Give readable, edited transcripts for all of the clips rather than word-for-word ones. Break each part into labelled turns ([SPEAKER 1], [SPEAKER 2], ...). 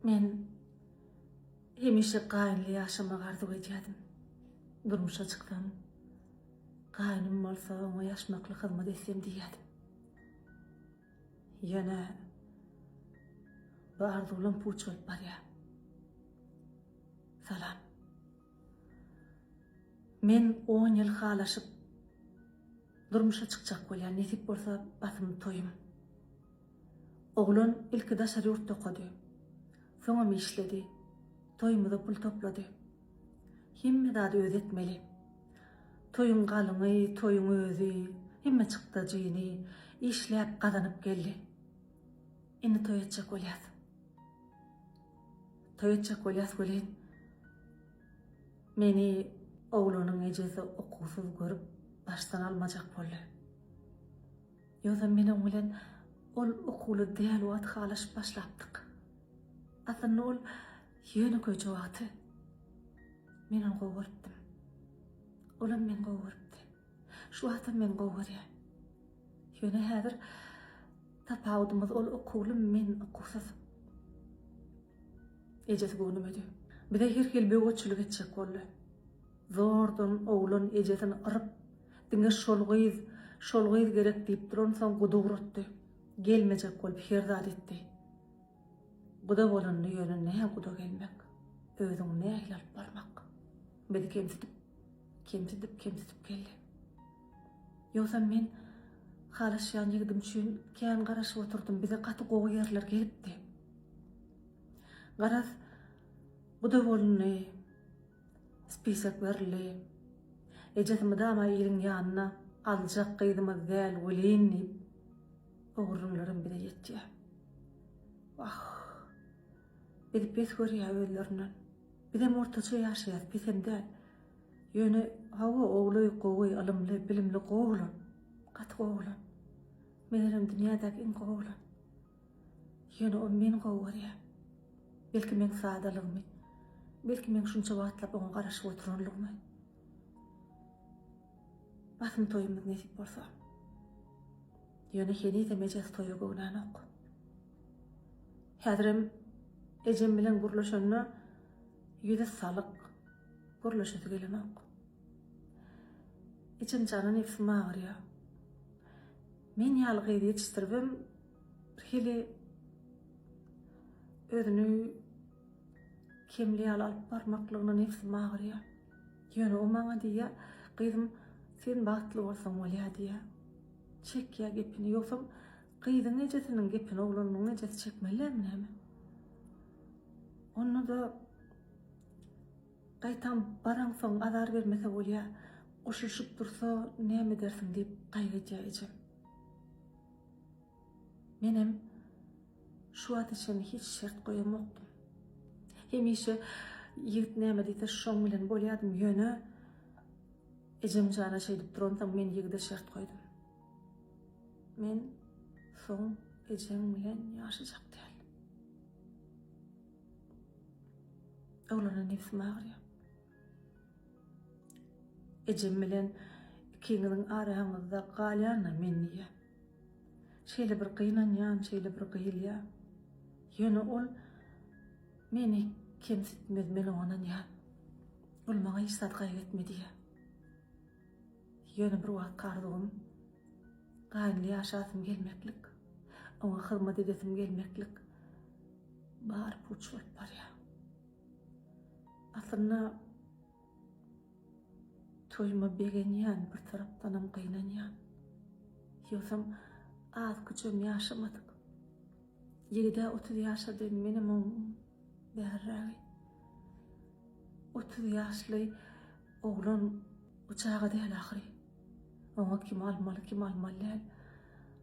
[SPEAKER 1] Men hemişe gaýynly ýaşamagy arzuw edýärdim. Durmuşa çyksam, gaýynym bolsa oňa ýaşmakly hyzmat etsem diýýärdim. Ýöne bu arzuwlam puç bolup barýar. Salam. Men on ýyl halaşyp durmuşa çykjak bolýan, nesip bolsa basym toýum. Oglan ilki daşary ýurtda okady. Soňam işledi. Toýumyza pul toplady. Hemme zady özi etmeli. Toýuň galyňy, toýuň özi, hemme çykdajyny işläp gazanyp geldi. Indi toý etjek bolýas. Toý etjek bolýas welin, meni oglanyň ejesi okuwsyz görüp başdan almajak boldy. Ýogsam men oň bilen ol okuwly däl wagt halaşyp başlapdyk. Aslynda ol ýönekeýje wagty men ony gowy görüpdim. Olam meni gowy görüpdi. Şu wagtam meni gowy görýär. Ýöne häzir tapawudymyz ol okuwly men okuwsyz. Ejesi göwnemedi. Bize her hili böwetçilik etjek boldy. Zordan oglan ejesini yryp, diňe şol gyz, şol gyz gerek diýip duransoň guda ugratdy. Gelmejek bolup her zat etdi. Guda bolanda ýöne nä guda gelmek, özüňi nähili alyp barmak. Bizi kemsidip, kemsidip, kemsidip geldi. Ýogsam men halaşýan ýigidim üçin kän garaşyp oturdym, bize gaty gowy ýerler gelipdi. Garaz, guda bolundy, spisek berildi. Ejesi mydama iliň ýanyna aljak gyzymyz däl welin diýip, o gürrüňlerem bize ýetýär. Wah, bizi pes görýär özlerinden. Bizem ortaça ýaşaýas, pesem däl. Ýöne, hawa, ogly gowy, ylymly, bilimli gowy oglan. Gaty gowy oglan. Megerem dünýädäki iň gowy oglan. Ýöne ol meni gowy görýär. Belki meň sadalygymy, belki meň şunça wagtlap oňa garaşyp oturanlygymy. Basym toýumyz nesip bolsa. Ýöne henizem ejesi toýa göwnänok. Häzirem ejem bilen gürleşende ýüzi salyk, gürleşesi gelenok. Ejem jana nebsim agyrýar. Men ýaly gyzy ýetişdiribem birhili özüni kemli ýaly alyp barmaklygyna nebsim agyrýar. Ýöne o maňa diýýär, gyzym sen bagtly bolsaň bolýar diýýär. Çekýär gepini. Ýogsam gyzyň ejesiniň gepini oglanyň ejesi çekmeli dälmi näme? Onda-da gaýtam baraňsoň azar bermese bolýar, goşulyşyp dursa näme edersiň diýip gaýgy edýär ejem. Menem şu wagta çenli hiç şert goýamokdym. Hemişe ýigit näme diýse şoň bilen bolýardym, ýöne ejem jana şeýdip duransoň men ýigide şert goýdum. Men soň ejeň bilen ýaşajak däl. Oglana nebsim agyrýar. Ejem bilen ikiňiziň araňyzda galýan-a men diýýär. Şeýle bir gynanýan, şeýle bir gyýylýan. Ýöne ol meni kemsitmez, men oňa ynanýan. Ol maňa hiç zat gaýgy etme diýýär. Ýöne bir wagtky arzuwym gaýynly ýaşasym gelmeklik, oňa hyzmat edesim gelmeklik bary puç bolup barýar. Aslynda Toýuma begenýän, bir tarapdanam gynanýan. Ýogsam az-küjem ýaşamadyk. Ýigid-ä 30 ýaşady, menem oň bärrägi. 30 ýaşly oglan bu çaga däl ahyry. Oňa kim almaly, kim almaly däl.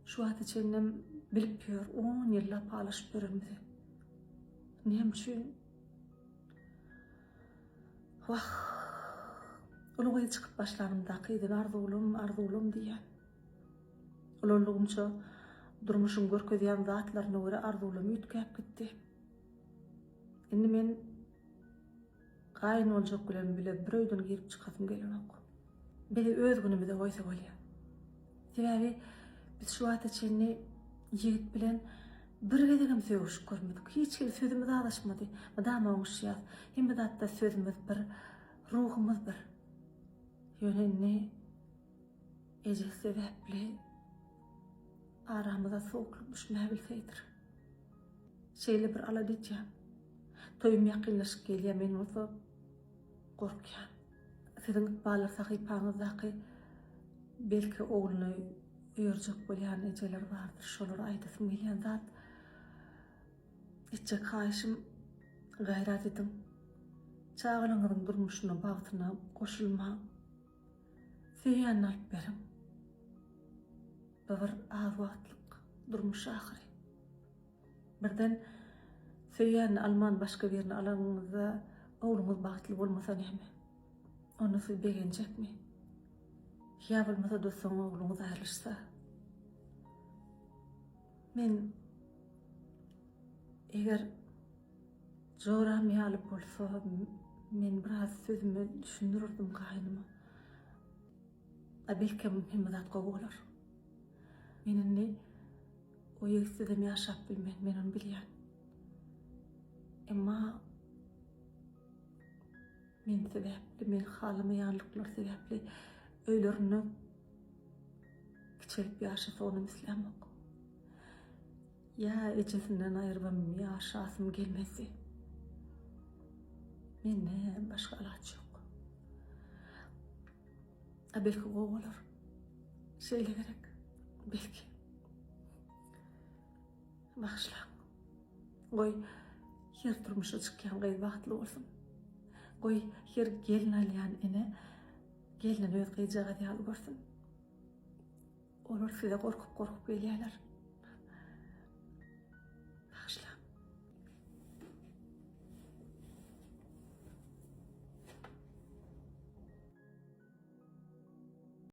[SPEAKER 1] Şu wagta çenlem bilip ýör, on ýyllap halaşyp ýörenimizi. Näme üçin? Wah! Uly gyz çykyp başlanymdaky eden arzuwlym, arzuwlym diýýän. Ulaldygymça durmuşyň görkezýän zatlaryna görä arzuwlym üýtgäp gitdi. Indi men gaýyn boljak bilen bile bir öýden girip çykasym gelenok. Bizi öz günümize goýsa bolýar. Sebäbi biz şu wagta çenli ýigit bilen. Bir gezegem sögüşip görmedik. Hiç hili sözümiz azaşmady. Mydama oňuşýas. Hemme zatda sözümiz bir, ruhumyz bir. Ýöne indi ejesi sebäpli aramyza sowuklyk düşmäbilseýdir. Şeýle bir alada edýän. Toýum ýakynlaşyp gelýär, men bolsa gorkýan. Siziň ykballar sahypaňyzdaky belki ogluny öýerjek bolýan ejeler bardyr, şolara aýdasym gelýän zat, etjek haýyşym gaýrat ediň. Çagalaryňyzyň durmuşyna, bagtyna goşulmaň. Söýýänini alyp beriň. Bu bir az wagtlyk durmuş ahyry. Birden söýýänini alman başga birini alanyňyzda ogluňyz bagtly bolmasa näme? Onda siz begenjekmi? Ýa bolmasa dostuň ogluňyz aýrylyşsa? Men eger joram ýaly bolsa men biraz sözümi düşündirirdim gaýnyma. A belkem hemme zat gowy bolar. Men indi o ýigitsizem ýaşap bilmen, men ony bilýän. Emma men sebäpli, men halamaýanlyklar sebäpli öýlerinde kiçelip ýaşasa onam islämok. Ýa ejesinden aýrybam ýaşasym gelmezdi. Mende başga alaç ýok. A belki gowy bolar. Şeýle gerek. Belki. Bagyşlaň. Goý, her durmuşa çykýan gyz bagtly bolsun. Goý, her gelin alýan ene gelnini öz gyzjagazy ýaly görsün. Olar size gorkup-gorkup gelýärler.